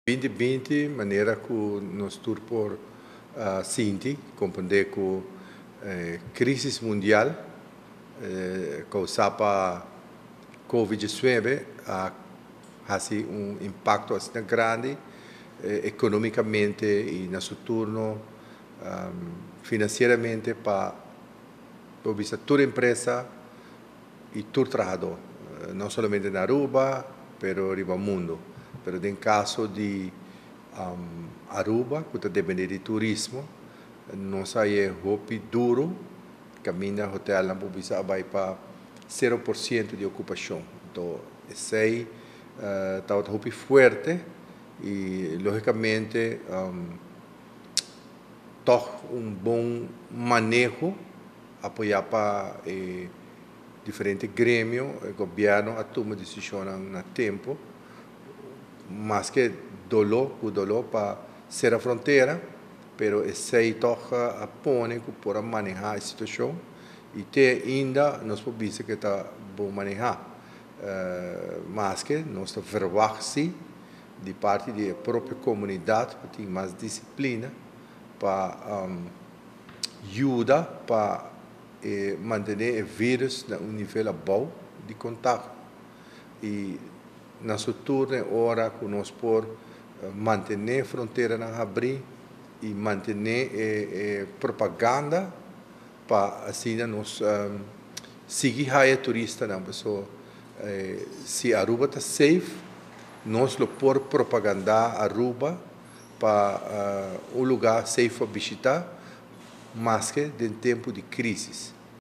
2020, manera ku nos tur por sinti, komprondé ku krísis mundial kousá pa Covid-19 a hasi un impakto asina grandi ekonómikamente i na su turno finansieramente pa por bisa tur empresa i tur trahadó, no solamente na Aruba, pero riba mundu. Pero den kaso di Aruba, ku ta dependé di turismo, nos a haña hopi duru, kaminda hotelnan por bisa a bai pa 0% di okupashon. Anto esei tabata hopi fuerte i lógikamente tòg un bon maneho apoyá pa e diferente gremio, e gobièrnu a tuma desishonnan na tempu, maske doló ku doló pa sera frontera, pero esei tòg a pone ku por a manehá e situashon i te ainda nos por bisa ku ta bon manehá. Maske nos ta verwagt si di parti di e propio komunidat ku tin mas disiplina pa yuda pa e mantené e vírus na un nivel abou di kontakto i na su turno e ora ku nos por mantené fronteranan habrí i mantené e propaganda pa asina nos sigui haya turistanan paso si Aruba ta safe nos lo por propagandá Aruba pa un lugá safe pa bishitá maske den tempu di krísis.